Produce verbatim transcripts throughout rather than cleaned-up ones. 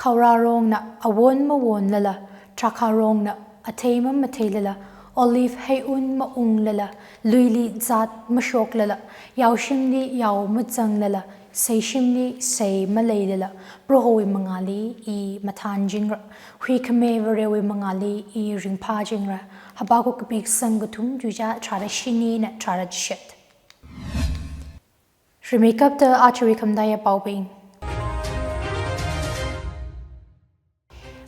Khaorarongna awon mawonlala, drakhārongna athei mamatheilala, olive heiun maunglala, luili zat mashoklala, yaoshimli yao mazanglala, seishimli sei maleilala, Prohowui mangāli I mathānchingra. Huikhame Varewui mangāli I ringphāchingra. Habakkuk kapi kasang kathum, tuicha tharāda shini eina tharāda chishat. Rimeikapta aja khamataiya paobing.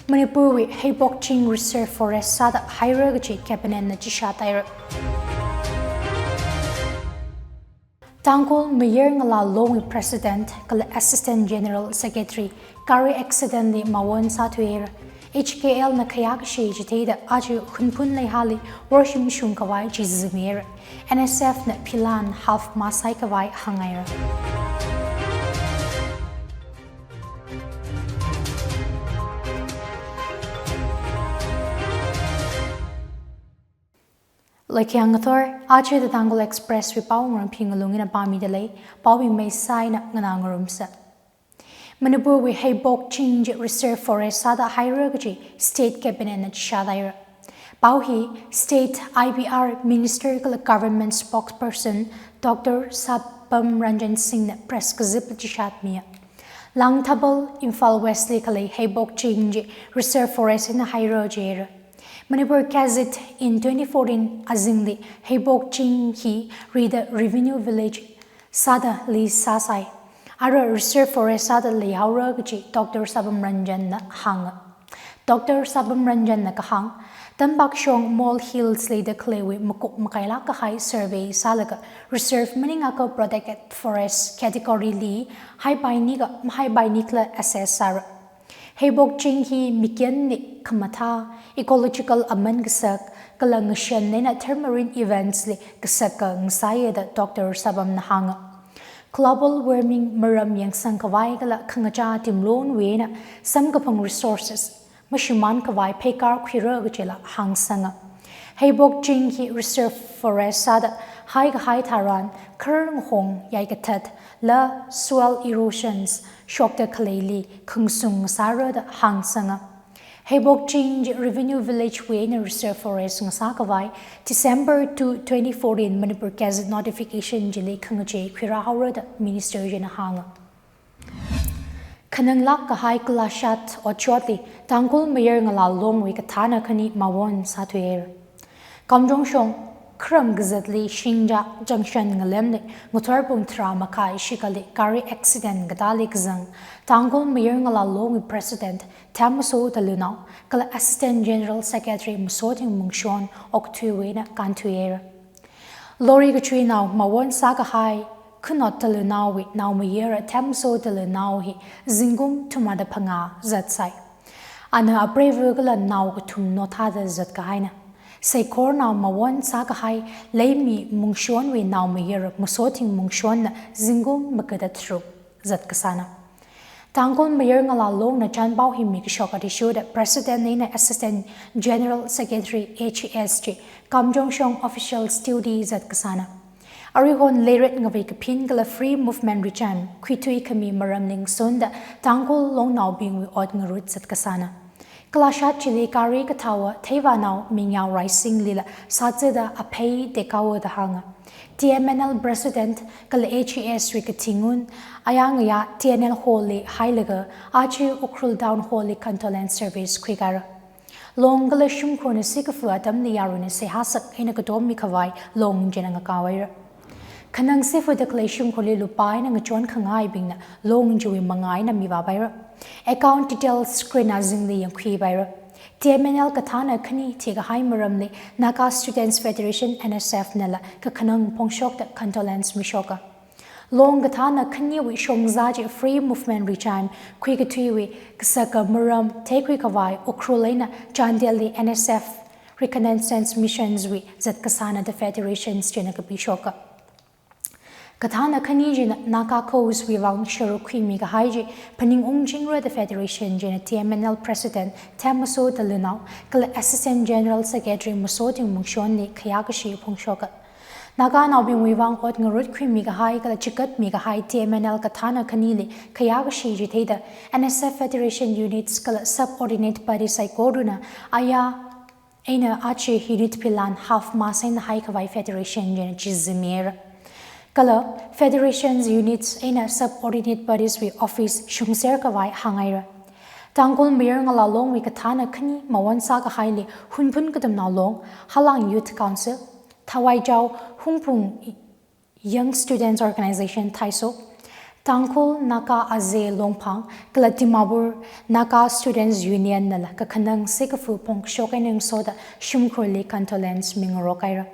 Manipurwui Heibok Ching Reserve Forest sāda haira kaji Cabinet na chishat haira. Tangkhul Mayar Ngalālongwui President kala Assistant General Secretary gari accident li mawon sāthuihaira. H K L na khayākashi chitheida aja Hunphun Leihali worshim shungkhavai chizimihaira. N S F na philan half mast haikhavai hānghaira. Loikhayang ngathor, aja The Tangkhul Express wui pao ngarumpi ngalung eina pāmida lei, paobing maisā eina nganā ngarumsa. Manipurwui Heibok Ching chi Reserve Forest sāda haira kaji State Cabinet na chishat haira. Pao hi State I B R Minister kala Government Spokesperson Doctor Sabam Ranjan Singh na press kazipli chishatmiya. Langthabal, Imphal West li khalei Heibok Ching chi Reserve Forest eina haira jihaira. Manipur Gazette in twenty fourteen azingli Heibok Ching hi rida Revenue Village sāda list sāsai. Ara Reserve Forest sāda leihaora kaji Doctor Sabam Ranjan na hānga. Doctor Sabam Ranjan na kahāng, Tambakshong Mole Hills li da khaleiwui makup makailāk kahai survey sālaga reserve maningakha protected forest category li haipainikha mahaipainikhla assess sāra. Heibok Ching hi mikyanli khamathā, ecological aman kasak, kala ngashan eina thermal events li kasaka ngasāya da Doctor Sabam na hānga. Global warming maram yangsangkhavai kala khangachā timlonwui eina samkaphang resources mashimānkhavai pheikar khuira kajila hāngsanga. Heibok Ching hi Reserve Forest sāda haikahai tharan kharnghong yaikathat la soil erosions shokda khaleili khangasung ngasāra da hāngsanga. Heibok Ching chi Revenue Village wui eina Reserve Forest ngasākhavai December two, twenty fourteen Manipur Gazette notification chili khangachei khuirāhaora da Minister china hānga. Khananglāk kahai Kalashad otshotli Tangkhul Mayar Ngalālongwui kathāna khani mawon sāthuihaira. Kamjongshong kharam kazatli Shingjak Junction ngalemli ngathor pung tharā makhai shikali gari accident katāli kazang Tangkhul Mayar Ngalālongwui President Themmaso Talunao kala Assistant General Secretary Masothing Mungshon okathuiwui eina kānthuihaira. Lorry kachuinao mawon sākahai Khanot Talunaowui naomayara Themmaso Talunao hi zingkum thumada phangā zatsai. Ana apreiva kala nao kathum nothāda zatkahaina. Saikornao mawon sākahai Leimi Mungshonwui naomayara Masothing Mungshonna zingkum magada tharuk zatkasāna. Tangkhul Mayar Ngalālongna chānpao hi mikashok athishurda President eina Assistant General Secretary H S chi Kamjongshong officials duty zatkasāna. Aruihon leiret ngavei kaphin kala free movement regime khuithui khami maramli ngasunda Tangkhul longnaobingwui ot ngarut zatkasāna. Kalashad chili gari kathāva Theivānao Mingyao Raising lila sāzada aphei tekao da hānga. T M N L President kala H S wui katingun ayang aya T N L Hall li hailaga aja Ukhrul Town Hall li condolence service khuikara. Long kala shimkhurna sikafa atamli yaruina seihā sak eina katom mikhavai long china ngakaohaira. Khanang sifuda khalei shimkhurli lupā eina ngachon khangaibingna long chiwui mangā eina mivāpaira. Account details screen azingli yangkhuipaira. T M N L kathāna khani thikahai maramli Naga Students Federation N S F nala kakhanang phongshokda condolence mishoka. Long kathāna khaniwui shongzā chi free movement regime khuikathuiwui kasaka maram theikhuikhavai Ukhrul eina Chandelli N S F reconnaissance missions wui zatkasāna da federations china kapishoka. Kathāna khani china Naga cause wui vang sharuk khuimi kahai chi phaning ungchingra da federation china T M N L President Themmaso Talunao kala Assistant General Secretary Masothing Mungshonli khayākashi phongshokka. Naganaobingwui vang ot ngarutkhuimi kahai kala chigatmi kahai T M N L kathāna khanili khayākashi chitheida N S F federation units kala subordinate bodies saikorana aya eina aja unit philan half mast eina haikhavai federation china chizamira. Kala federations units eina subordinate bodies wui office shungser khavai hāngngaira. Tangkhul Mayar Ngala Longwui kathāna khani mawon sākahaili Hunphun Katamnao Long, Halang Youth Council, Thawaichao Hungpung Young Students Organization Thaiso, Tangkhul Naga Aze Longphang, kala Dimapur Naga Students Union nala kakhanang sikafu phongkashok eina ngasoda shimkhurli condolence mingarok haira.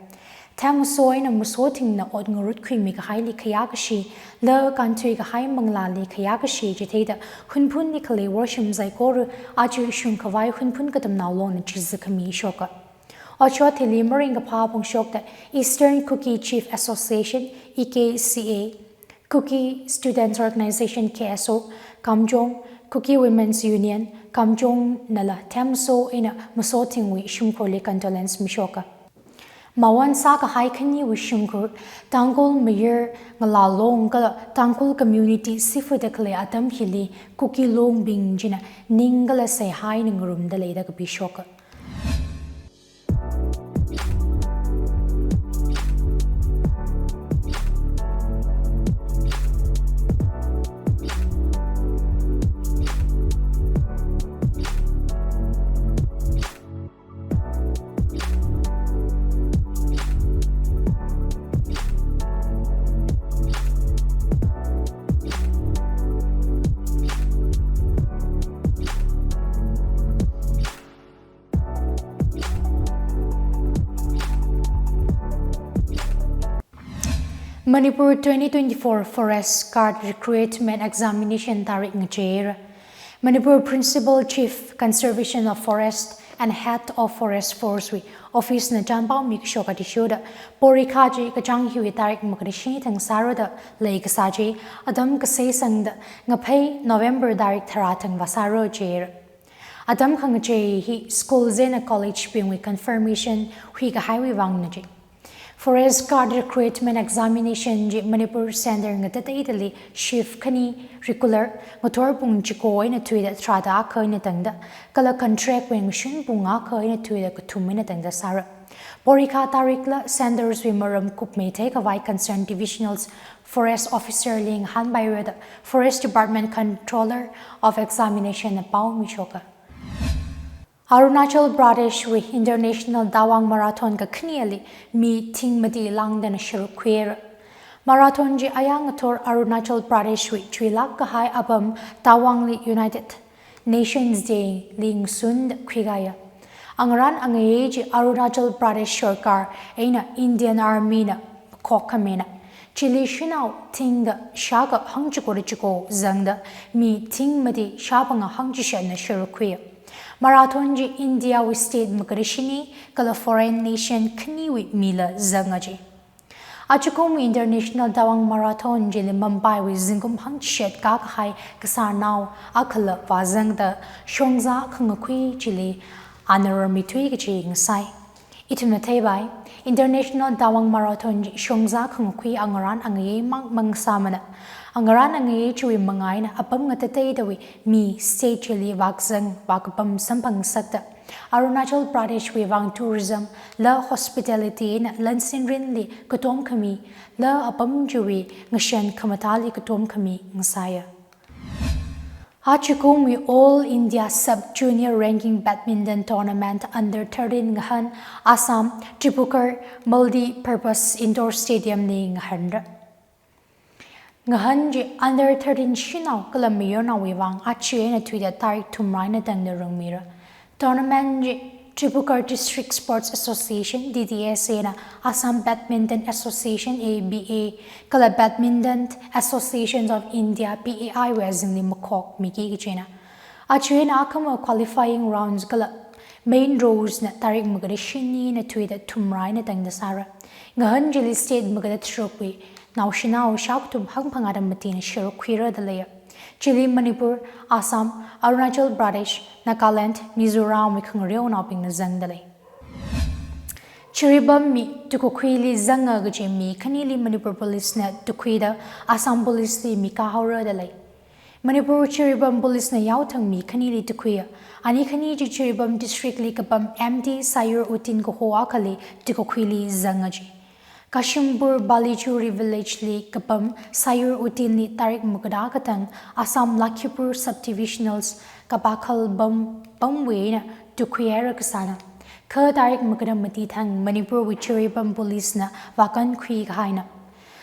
Themso eina masothingna ot ngarutkhuimi kahaili khayākashi, la kānthui kahai manglāli khayākashi chitheida Hunphunli khalei worshim saikora aja shungkhavai Hunphun Katamnao Longna chizakhami shoka. Otshot hili maringkaphā phongshokta Eastern Kuki Chief Association, E K C A, Kuki Students Organization, K S O, Kamjong, Kuki Women's Union, Kamjong nala themso eina masothingwui shimkhurli condolence mishoka. Mawon sākahai khaniwui shimkhur, Tangkhul Mayar Ngala Long kala Tangkhul community sifuda khalei atam hili Kuki Longbing china ning kala seihā eina ngarumda leida kapishoka. Manipur twenty twenty-four Forest Guard Recruitment Examination tarik ngacheira. Manipur Principal Chief Conservation of Forest and Head of Forest Force wui office na chanpao mikashok athishurda porikha chi kachāng hiwui tarik makada shini thang sāra da leikasā chi atam kasei sangda ngaphei November tarik tharā thang vāsāra chira. Atam khangachei hi school eina college bingwui confirmation huikahaiwui vangna chi. Forest Guard Recruitment Examination chi Manipur Center ngatateidali shift khani regular ngathor pung chiko eina thuida tharāda akha eina tangda, kala contract wui ngashun pung akha eina thuida kathum eina tangda sāra. Porikha tarikla centers wui maram kupmei theikhavai concerned divisionals Forest Officer li ngahānpaira da Forest Department Controller of Examination na pao mishoka. Arunachal Pradesh wui International Tawang Marathon kakhaneli mi thing mati langdana sharuk khuira. Marathon chi aya ngathor Arunachal Pradesh wui chuilak kahai apam Tawangli United Nations Day li ngasunda khuikaya. Angarān angayei chi Arunachal Pradesh Sarkar eina Indian Army na khokhamina. Chili shanao thingda shākha hangchiko da chiko zangda mi thing mati shāphangā hangchishatna sharuk khuiya. Marathon chi India wui state makada shini kala foreign nation khaniwui mila zanga chi. Achikumwui International Tawang Marathon chili Mumbai wui zingkum hangchishat kakahai kasarnao akhala vāzangda shongza khangakhui chili ana rarmithui kachi ngasai. Ithumna theipai, International Tawang Marathon chi shongza khangakhui angarān angayei mang mangasāmana. Angarān angayei chiwui manga eina apam ngatateidawui mi state chili vākazang vākapam samphangasakta Arunachal Pradesh wui vang tourism la hospitality eina lansin rinli katomkhami la apam chiwui ngashan khamathāli katomkhami ngasāya. Achikumwui All India Sub Junior Ranking Badminton Tournament Under thirteen ngahān Assam Dibrugarh Multi Purpose Indoor Stadium li ngahānra. Ngahān chi under thirteen shanao kala mayarnaowui vang achi eina thuida tarik thumrā eina tangda rungmira. Tournament chi Dibrugarh District Sports Association, D D S A na Assam Badminton Association, A B A, kala Badminton Associations of India, B A I wui azingli makhokmiki kachina. Achi eina akhama qualifying rounds kala main draws na tarik makada shini eina thuida thumrā eina tangda sāra. Ngahān chili state makada tharukwui naoshinao shākathum hangphangā da matina sharuk khuira da leiya. Chili Manipur, Assam, Arunachal Pradesh, Nagaland, Mizoram wui khangareonaobingna zangda lei. Jiribam mi tukakhuili zanga kaji mi khanili Manipur Police na tukhuida Assam Police li mikā haora da lei. Manipur Jiribam Police na yaothang mi khanili tukhuiya. Ani khani chi Jiribam District li kapam M D Sayur Uddin kaho akhali tukakhuili zanga ji. Kashimpur Balichuri Village li kapam Sayur Uddin li tarik magada katang Assam Lakhipur Subdivisionals Kapakhal pam, pamwui eina tukhui haira kasāna. Kha tarik magada mati thang Manipur wui Jiribam Police na vākankhui kahaina.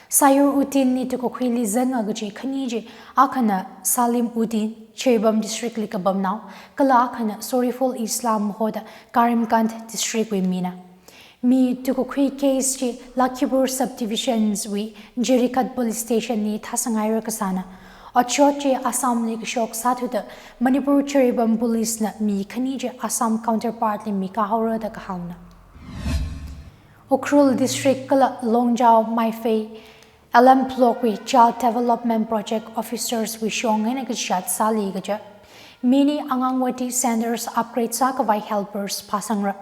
Sayur Uddin li tukakhuili zanga kaji khani chi akhana Salim Uddin, Jiribam District li kapamnao, kala akhana Soriful Islam hoda Karimganj District wui mina. Mi tukakhui case chi Lakhipur Subdivisions wui Jirikhat Police Station li thāsang haira kasāna. Otshot chi Assam li kashok sāthuda Manipur Jiribam Police na mi khani chi Assam counterpart li mikā haora da kahāngna. Ukhrul District kala Longjao Maifei L M Block wui Child Development Project Officers wui shong eina kachat sāli kaja Mini Anganwadi Centers upgrade sākhavai helpers phāsangra.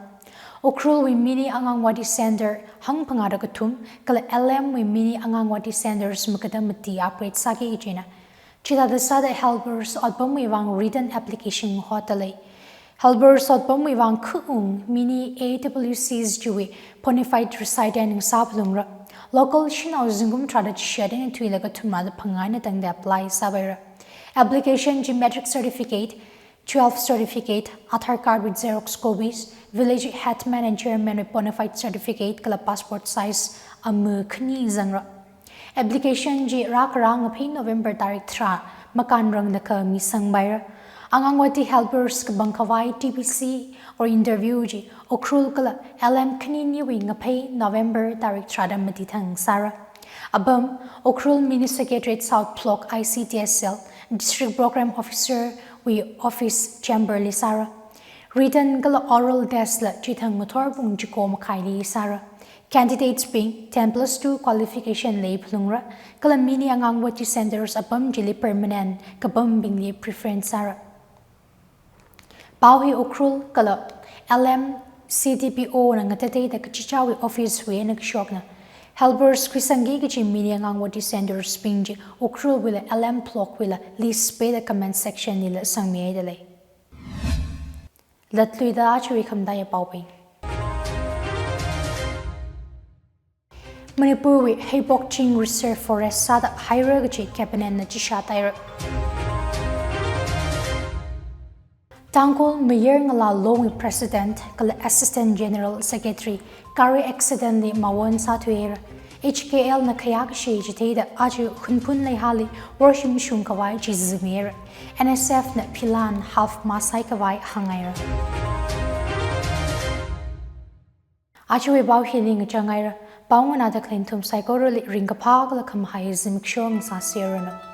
Ukhrul wui Mini Anganwadi Center hangphangā da kathum, kala L M wui Mini Anganwadi Centers magada mati upgrade sāki kajina. Chithāda sāda helpers otpamwui vang written application hotta lei. Helpers otpamwui vang khaung Mini A W Cs chiwui bona fide resident ngasā phalungra. Local shanao zingkum tharāda chishat eina thuilaga kathum rāda phangā eina tangda apply sāpaira. Application chi matric certificate, twelve certificate, Aadhaar card with xerox copies, village headman and chairman wui bona fide certificate kala passport size ama khani zangra. Application chi rākharā ngaphei November tarik tharā makānrang da kha misangpaira. Anganwadi helpers kapangkhavai T P C or interview chi Ukhrul kala L M khaniniwui ngaphei November tarik tharāda mati thang sāra. Apam, Ukhrul Mini Secretariat South Block I C D S L, District Program Officer wui office chamber li sāra. Written kala oral test la chithang ngathor pung chiko makhaili sāra. Candidates bing ten plus two qualification lei phalungra, kala Mini Anganwadi Centers apam chili permanent kapambingli preference sāra. Pao hi Ukhrul kala L M C D P O na ngateiteida kachichāwui office wui eina kashokna. Helpers khuisangki kaji Mini Anganwadi Centers bing chi Ukhrul wuila L M Block wuila list peida comment section lila sangmihaida lei. Latluida ajawui khamataiya paobing. Manipur wui Heipok Ching Reserve Forest sāda haira kaji Cabinet na chishat haira. Tangkhul Mayar Ngala Long wui President kala Assistant General Secretary gari accident li mawon sāthuihaira. H K L na khayā kashi chitheida aja Hunphun Leihali worshim shungkhavai chizimihaira. N S F na philan half mast haikhavai hānghaira. Ajawui pao hili ngachang haira. Pao nganāda khalei nathum saikorali ringkaphā kala khamahai zimiksho ngasāseranu.